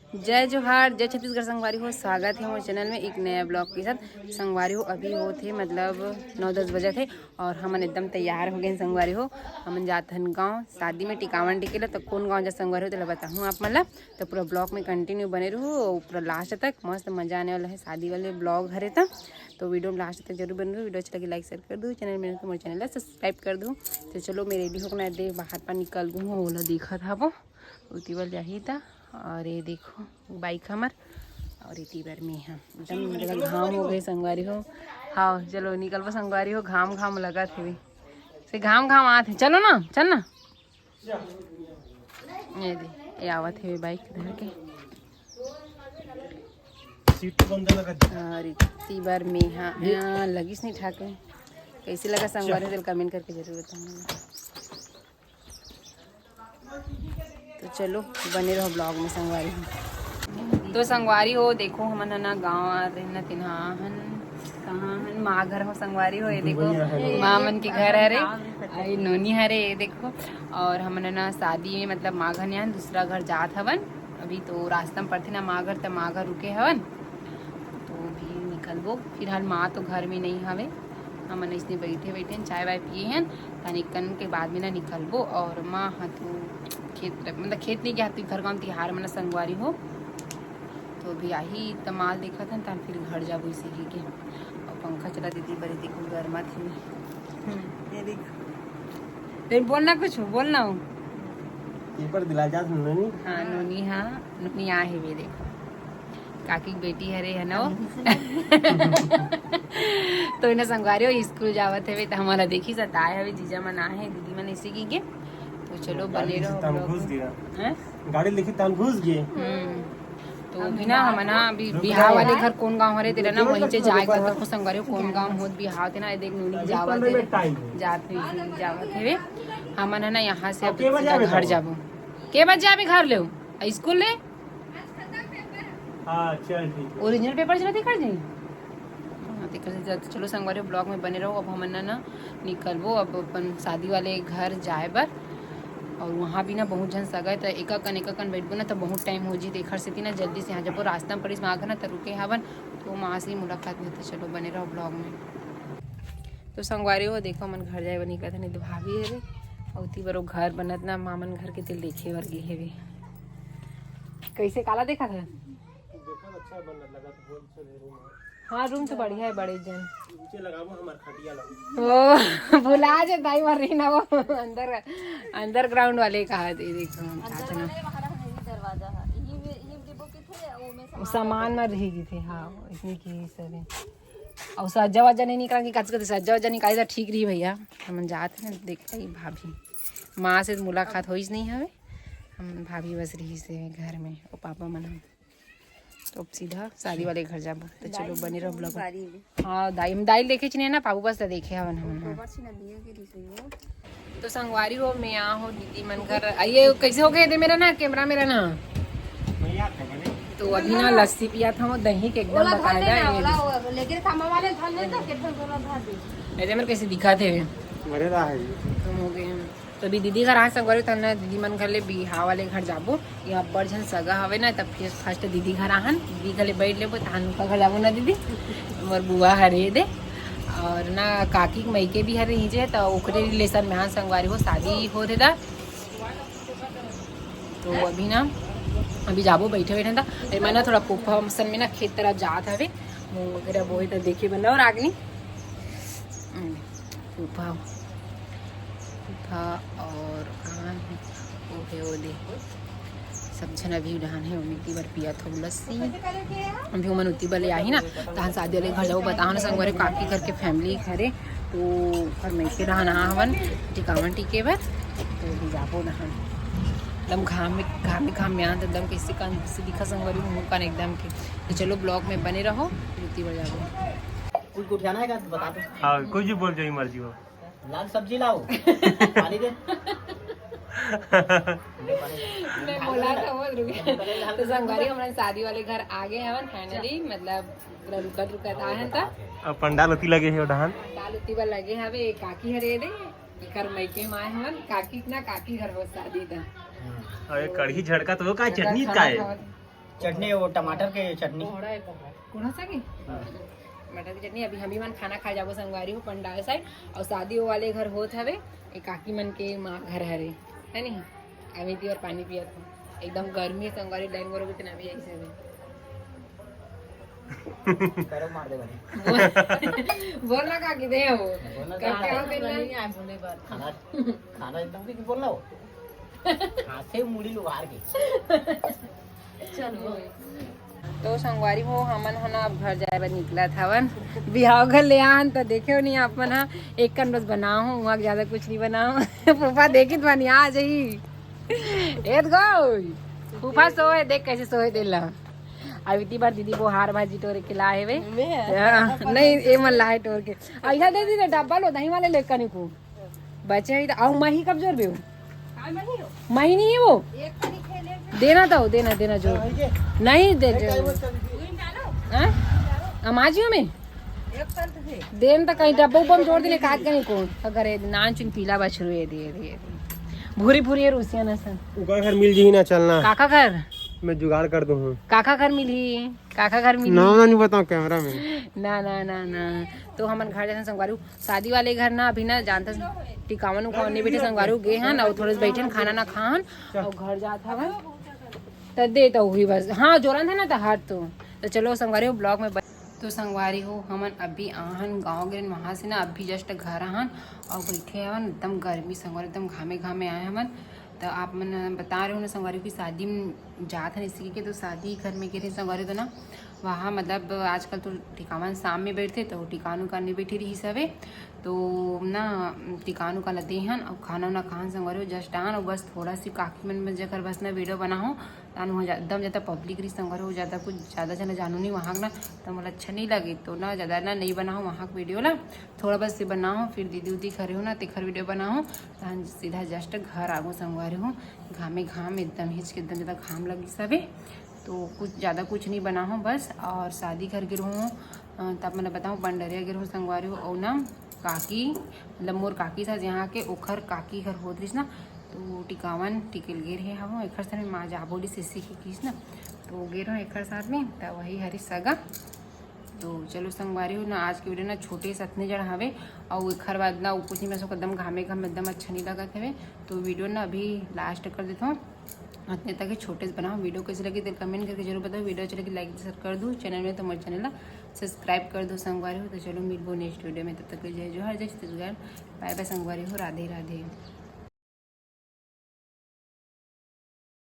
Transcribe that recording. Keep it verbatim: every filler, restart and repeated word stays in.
जय जोहार, जय छत्तीसगढ़ संगवारी हो, स्वागत है मोर चैनल में एक नया ब्लॉग के साथ। संगवारी हो, अभी होत हे मतलब नौ दस बजत हे और हमन एकदम तैयार हो गए संगवारी हो। हमन जात हन गाँव शादी में टिकावन टिके ला, तो कौन गाँव जा संगवारी हो तेला बताहूँ आप मन ला। तो पूरा ब्लॉग में कंटिन्यू बने रहू और पूरा लास्ट तक मस्त मजा आने वाला है शादी वाले ब्लॉग हरे त। तो वीडियो में लास्ट तक जरूर बने रहू। वीडियो अच्छा लगे लाइक शेयर कर दू, चैनल में तो मोर चैनल ला सब्सक्राइब कर दू। तो चलो मैं रेडी होके ना दे बाहर पा निकल गई हूँ, ओला देखत हवो उती वाले जाही त। और ये देखो बाइक हमर और इती बार में हाँ एकदम जगह घाम हो गए संगवारी हो। हाँ चलो निकलबो संगवारी हो, घाम घाम लगत हे से घाम घाम आत हे। चलो ना चल ना। ये दे ये आवत हे बाइक धर के। सीट बंद लगा। और इती बार में हाँ, हाँ लगिस नहीं ठाक में। कैसे लगा संगवारी हो तेला कमेंट करके जरूर बताना। तो चलो बने रहो ब्लॉग में संगवारी हो। तो संगवारी हो देखो हमन ह ना गाँव आ रहे ना तिन्हा हन कहाँ हन माँ घर हो संगवारी हो। ये देखो माँ मन के घर हरे, आई नोनी हरे। ये देखो और हमन ह ना शादी में मतलब माँ घर नहीं हन, दूसरा घर जात हवन। अभी तो रास्ता में पड़थे ना माँ घर, त माँ घर रुके हवन। तो भी निकलबो फिलहाल, माँ तो घर में नहीं हवे। हमन इसने बैठे बैठे चाय वाय पिए हन, तनिक कन के बाद में ना निकलबो। और माँ ह तो खेत मतलब खेत नहीं गया, तो घर गाँव तिहार मन संगवारी हो। तो अभी आही त माल देखत हन, तहन फिर घर जाबो इसी के। और पंखा चला दीदी बड़ी देखो गरमा थी। ये देख रे बोलना कुछ बोलना हो। पेपर दिला जा नोनी। हाँ नोनी, हाँ नोनी आ हे वे देखो काकी के बेटी हरे है ना वो। तो इन्हें संगवारी हो स्कूल जावत हवे तो हमारा देखी सताए हवे जीजा मन आहे दीदी मन इसी की के। तो चलो बने रहो तहन घुस गया। हैं? गाड़ी लिखी तहन घुस गए। हम्म। तो अभी ना हमन ना अभी बिहाव वाले घर कौन गांव हरे तेरा ना वहीं से जाए कर तको संगवारी हो कौन गांव होत बिहाव ते ना देख नोनी जावत हे। जात हे जावत हे। हमन है ना यहाँ से अब घर जाबो। के बजे अभी घर ले स्कूल ले? हाँ चल ठीक है। ओरिजिनल पेपर चला देखा जी। हाँ, तेकर से जल्द चलो संगवारी ब्लॉग में बने रहो। अब हमन ना, ना निकलबो अब अपन शादी वाले घर जाए बर। और वहाँ भी ना बहुत झन सगा है, तो एका कन एका कन बैठबो ना तो बहुत टाइम हो जी। तेकर सेती ना जल्दी से यहाँ जब रास्ता में पड़िस माँ घर ना तो रुके हवन, तो माँ से ही मुलाकात नहीं। तो चलो बने रहो ब्लॉग में। तो संगवारी हो देखो हमन घर जाए बर निकलत हन, भाभी हरे अउ ती बर वो घर बनत ना मामन घर के तेल देखे बर गे हेवे। कैसे काला देखा था? देखा अच्छा बनत लगा तो बोल चले रूम। हाँ रूम तो बढ़िया है बड़े जन। नीचे लगाबो हमार खटिया ला। ओ भुला जे दाई मर रही ना वो अंदर अंडरग्राउंड वाले कहा दे देखो हम साथ ना। दरवाजा है। वो सामान में रही गई थी। हाँ इसमें की सब है। और सज्जा वज्जा नहीं निकाल के काच करते सज्जा वज्जा निकाले तो ठीक रही भैया। हमन जात हैं देख भाभी माँ से मुलाकात होइस नहीं हवे। हम भाभी बस रही से घर में और पापा मन हम तो अब सीधा शादी वाले घर जाबो। तो चलो बने रहो ब्लॉग। हाँ दाई हम दाई देखे चिने ना पापू बस तो देखे हवन हम। तो संगवारी हो मैं आ हो दीदी मन घर। ये कैसे हो गए थे मेरा ना कैमरा मेरा ना। तो अभी ना लस्सी पिया था वो दही के एकदम बकायदा है। लेकिन सामा वाले धन नहीं था कितना जोर धर दी। ऐसे मेरे कैसे दिखा थे। मरे रहा है। तुम हो गए हम। तो अभी दीदी घर आ संगवारी तब ना दीदी मन घर ले बिहाव वाले घर जाबो। यहाँ अब्बड़ झन सगा हवे ना तब फिर फर्स्ट दीदी घर आहन दीदी घर ले बैठ लेबो तहन उनका घर जाबो ना दीदी। मोर बुआ हरे दे और ना काकी के मइके भी हरे नीचे तो ओकरे रिलेशन में हाँ संगवारी हो शादी हो थे दा। तो अभी ना अभी जाबो बैठे बैठे था। मैं ना थोड़ा कोपा मौसम में ना खेत तरफ जात हवे मूंग वगैरह बोए तो देखे बना और आगनी फूफा फूफा और कहाँ है वो है वो दे। सब झन अभी डहान है उमिती बर पिया थो लस्सी। अभी उमन उती बले आही ना तहां शादी वाले घर जाओ बताओ ना संगवारी काकी घर के फैमिली घरे। तो घर में के डहान आ हवन टिकावन टिके बर। तो अभी जाबो डहान एकदम घाम में घाम में घाम में आन एकदम कैसे कान से दिखा संगवारी मुंह कान एकदम के। तो चलो ब्लॉग में बने रहो। उती बर जाबो। कुछ गोठियाना है क्या बता दो। हाँ कुछ भी बोल जो मर्जी हो। लाल सब्जी लाओ। पानी दे। मैं बोला था वो रुक। तो संगवारी हमारे शादी वाले घर आ गए हवन फाइनली मतलब पूरा रुकत रुकत आए हैं तब। अब पंडाल उती लगे है डहान। पंडाल उती बर लगे हवे काकी हरे दे। एकर मइके माए हवन काकी ना काकी घर हो शादी दा। अरे कढ़ी झड़का तो का चटनी का है। चटनी, वो टमाटर के चटनी। कोहड़ा है, कोहड़ा। कोहड़ा सा की? टमाटर की चटनी। अभी हम ही मन खाना खाए जाबो संगवारी हो पंडाल साइड, और शादी वो वाले घर होत हवे, एक काकी मन के माँ घर हरे, है नहीं? अभी ती और पानी पियत हो, एकदम गर्मी है संगवारी, लाइन बोलो कितना भी ऐसे भी। करो मार दे बने। बोलना काकी दे हो। बोलना करते हो तो बिल्ला। खाना, खाना एकदम कुछ बोलना हो। हाथे मुड़ी लुहार के। तो संगवारी हो, हमन ह ना अब घर जाए बर निकलत हवन। बिहाव घर ले आन त देखे हो नहीं आप मन ह, एक कन बस बनाओ हूँ, वहाँ ज्यादा कुछ नहीं बनाओ। फूफा देखी तो बनी आ जाई। ए गो फूफा सोए, देख कैसे सोए देला। अब इतनी बार दीदी वो हार भाजी टोरे के लाए हुए। हाँ, नहीं, ए मन लाए टोर के। ऐसा दे दीजिए डब्बा लो दही वाले लेकर को। बचे ही तो। आओ, माही कब जोर बे? माही नहीं है वो। देना तो, देना, देना जोर। नहीं दे, दे। हाँ? अमाजियो में? देन तो कहीं डब्बा उब्बा में जोर देने काट कहीं को। अगर ये नान चुन पीला बछरू ये दे, दे, दे। भूरी भूरी है रूसिया ना सन। ओकर घर मिल जी ना चलना। काका घर? मैं जुगाड़ कर दूँ। काका घर मिली? काका घर मिली? नाम ना नहीं बताओ कैमरा में। ना, ना, ना, ना। तो हमन घर जाथन संगवारी। शादी वाले घर ना अभी ना जानथस टिकावन उकावन नहीं बैठे संगवारी, गे हन और थोड़े से बैठन, खाना ना खाहन और घर जात हवन। त दे तो हुई बस। हाँ, जोरन था ना त हाथ तो। तो चलो संगवारी हो ब्लॉग में ब- तो संगवारी हो, हमन अभी आहन गाँव गिरन, वहाँ से ना अभी जस्ट घर आहन और बैठे हवन। एकदम गर्मी संगवारी, एकदम घामे घामे आए हमन। तो आप मन बता रहे हो ना संगवारी हो कि शादी में जात हन इसी के, तो शादी घर में गिरे संगवारी हो तो ना वहाँ मतलब आजकल तो टिकावन शाम में बैठते तो टिकावन उकान नहीं बैठे रही सवे। तो ना टिकावन उकान ला देहन और खाना उना खान संगवारी हो, जस्ट आन और बस थोड़ा सी काकी मन में जेकर बस ना वीडियो बनाओ। तान वहाँ जा- एकदम ज़्यादा पब्लिक रही संगवारी हो, ज़्यादा कुछ ज़्यादा जना जानू नहीं वहाँ ना, तो मोला अच्छा नहीं लगे। तो ना ज़्यादा ना नहीं बनाओ वहाँ के वीडियो ला, थोड़ा बस से बनाओ, फिर दीदी उदी खड़े हो ना तेखर वीडियो बनाओ। तान सीधा जस्ट घर आगो संगवारी हो, घामे घाम एकदम हिच के एकदम ज़्यादा घाम लगी सवे। तो कुछ ज़्यादा कुछ नहीं बनाओ बस। और शादी घर गिर हूँ, अ, तब मैंने बताऊँ पंडरिया गिर हूँ संगवारी हो, और ना काकी मतलब मोर काकी सास यहाँ के ओखर काकी घर होत रहिस ना, तो टिकावन टिकल गिर हे हवो एखर सर में माँ जा बोली सिसी के किस ना, तो गिर हूँ एखर साथ में, त वही हरी सगा। तो चलो संगवारी हो ना, आज के वीडियो ना छोटे से अतने जन हवे, और एखर बाद ना उ कुछ नहीं, मैं सबको एकदम घामे घाम एकदम अच्छा नहीं लगत हवे। तो वीडियो ना अभी लास्ट कर देता हूँ, अतने तक ही छोटे से बनाओ। वीडियो कैसे लगी तो कमेंट करके जरूर बताओ। वीडियो अच्छी लगी लाइक शेयर कर दो, चैनल में तो मोर चैनल ला सब्सक्राइब कर दो संगवारी हो। तो चलो मिलबो नेक्स्ट वीडियो में, तब तक के जय जोहार, जय छत्तीसगढ़, बाय बाय संगवारी हो, राधे राधे।